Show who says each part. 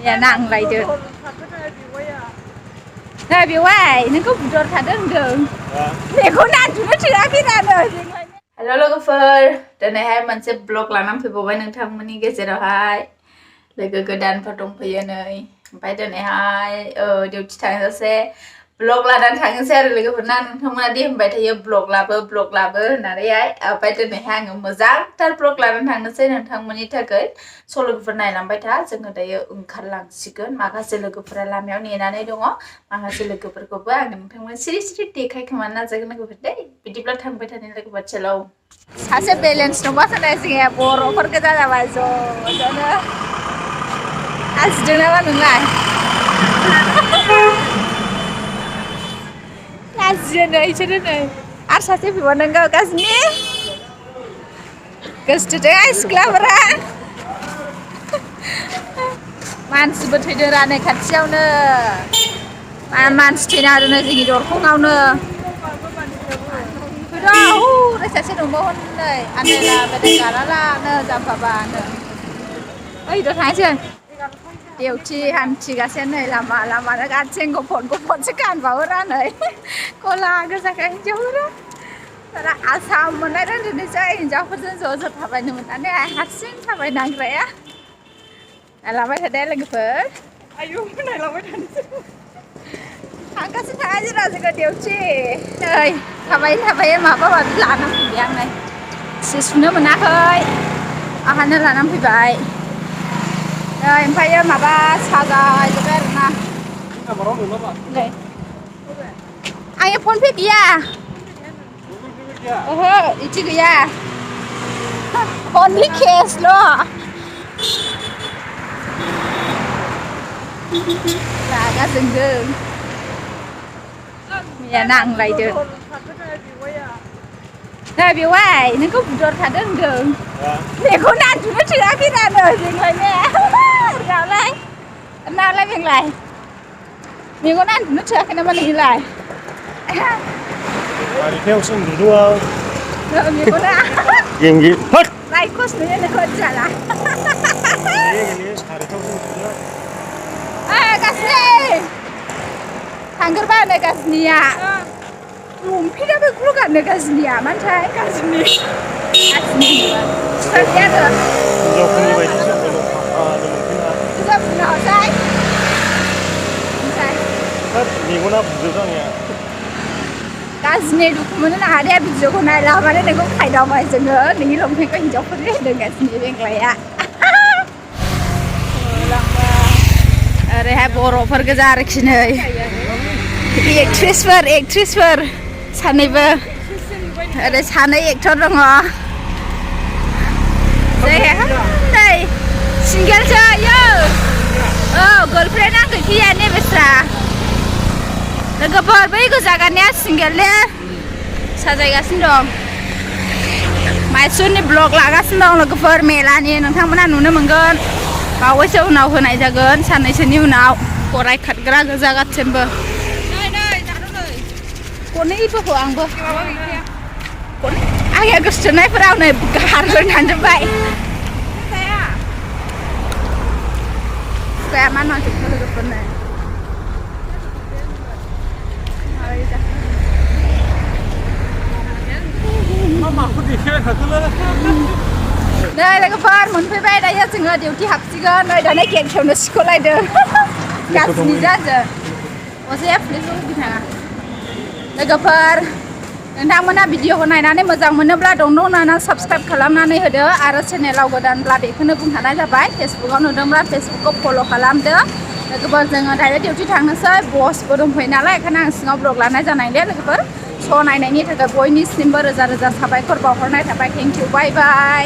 Speaker 1: อย่านั่งไรเด้อได้พี่ว่านั่นก็บุญรถถัดเดิมเด็กคนนั้นจุดเชื่อพี่นั่นเลยจริงเลยฮัลโหลลูกเฟิร์เดี๋ยวในให้มันจะบล็อกหลังน้ำพี่บอกไว้นึงทำมันนี่ก็จะได้เลยก็ดันพอตรงไปเยอะเลยไปเดี๋ยวในให้เดี๋ยวทางจะเซ่บล็อกลาดันทางจะเซ่เลยก็พนันทำมันดีไปที่จะบล็อกลาเบอร์นั่นได้ไปเดี๋ยวในห้างเมืองจังถ้าบล็อกลาดันทางจะเซ่ทางมันนี่ถ้าเกิดโซลูกเฟิร์นไหนลำไปท่าจึงก็ได้ขันหลังสิกันมาค่ะเซลูกเฟิร์นลำยาวนี่นั่นเองดงมาค่ะเซลูกเฟิร์นก็บ้างทางมันสิริเด็กให้ขมันน่าจะกันก็ได้ไปดิบละทางไปทางนี้เลยก็บัดเชลล์सासे balance नङा साननायसिङा बर'फोर गोजा जाबाय ज'नो आजिदों नामा नोंलाय लाजियो नै इसोरो नै आरो सासे फैबाव नोंगौ गाज्रि गोसोथोदों सिख्लाफोरा मानसिबो थैदों रानै खाथियावनो मानसि थैना दोनो जोंनि दरखंआवनो सासे दंबावो नै आनैला बेदे गालालानो जाम्फाबानो ओइ द' थांसै देवथि हान्थिगासिनो नै लामानो गासिनो गफनसो गानबावोरा नै गला गोजाखाय हिन्जावफोरा दाना आसाम मोननाय दोनदोनोसै हिन्जावफोरजों ज' थाबायनो मोननानै हारसिं थाबायनांग्राया नायलांबाय थादे लोगोफोर आयौ नायलांबाय थानोसै थांगासिनो थाङा जोंना जोङो देवथि नै थाबायै माबा लानानै फैबाय आं नै सि सुनो मोनाखै आंहानो लानानै फैबाय नै ओमफ्रायो माबा साजायजोब्बाय आरोना नै आंनि फन पे गैया ओहो इदि गैया अनलि केसल' रागा जोंदोंอย่านั่งไรเด้อได้พี่ว่านั่นก็บุญรถถัดเดิมเด็กคนนั้นจุดเชื่อพี่นั่นเลยจริงเลยแม่เราเลยน่าอะไรเป็นไรมีคนนั้นจุดเชื่อแค่นั้นมันนี่ไร
Speaker 2: đi theo sân thì đua
Speaker 1: มีคนนั้น
Speaker 2: ยิงฮึด
Speaker 1: ไรโคตรเนี่ยนะคนจ๋าละ
Speaker 2: นี่สถานที่ท่องเที่ยว
Speaker 1: kasih Tanggerban deh kasihnya rumpi dah berkeluarga deh kasihnya mana kasihnya sekian tuh
Speaker 2: jauh pun lebih dari itu
Speaker 1: juga punya saya
Speaker 2: minggu nak berjuang ya
Speaker 1: kasihnya itu kemudian ada berjuang naik lah mana nego kai dah macam nego nih lompat ke hijau pun deh dengan kasihnya yang kaya ओरैहाय बर'फोर गोजा आरोखि नै एक्ट्रिसफोर सानैबो ओरै सानै actor दङ नै सिंगेलसो यो गार्लफ्रेन्ड आं गैखाया ने बेस्रा लोगोफोर बै गोजा गाननाया सिंगेल ने साजायगासिनो दं माइसुरनि ब्लग लागासिनो दं लोगोफोर मेलानि नोंथांमोना नुनो मोनगोन बावैसो उनाव होनाय जागोन साननैसोनि उनाव गराय खारग्रा गोजा गासिबो गनैबो आंबो आंनिया गोसोथोनायफोराव नै गारगोन थांजोब्बाय जाया मा नांजोबखो लोगोफोरनो नै लोगोफोर मोनफैबाय दायो जोङो डिउटि हाबसिगोन नै दाना गेट खेवनो सिख'लायदों गाज्रि जाजों अजाया पुलिसखौ होफैनाङा लोगोफोर नोंथांमोना भिडिअखौ नायनानै मोजां मोनोब्ला दं नायनानै साबस्क्राइब खालामनानै होदो आरो चेनेलाव गोदानब्ला बेखौनो बुंखानाय जाबाय फेसबुकाव नुदोंब्ला फेसबुकखौ फल' खालामदो लोगोफोर जोङो दायो डिउटि थांनोसै बसबो दंफैयो नालाय ओंखायनो आं सिङाव ब्लग लानाय जानायले लोगोफोर स' नायनायनि थाखाय बयनिसिमबो रोजा रोजा साबायखर बावहरनाय थाबाय थेंक इउ बाय बाय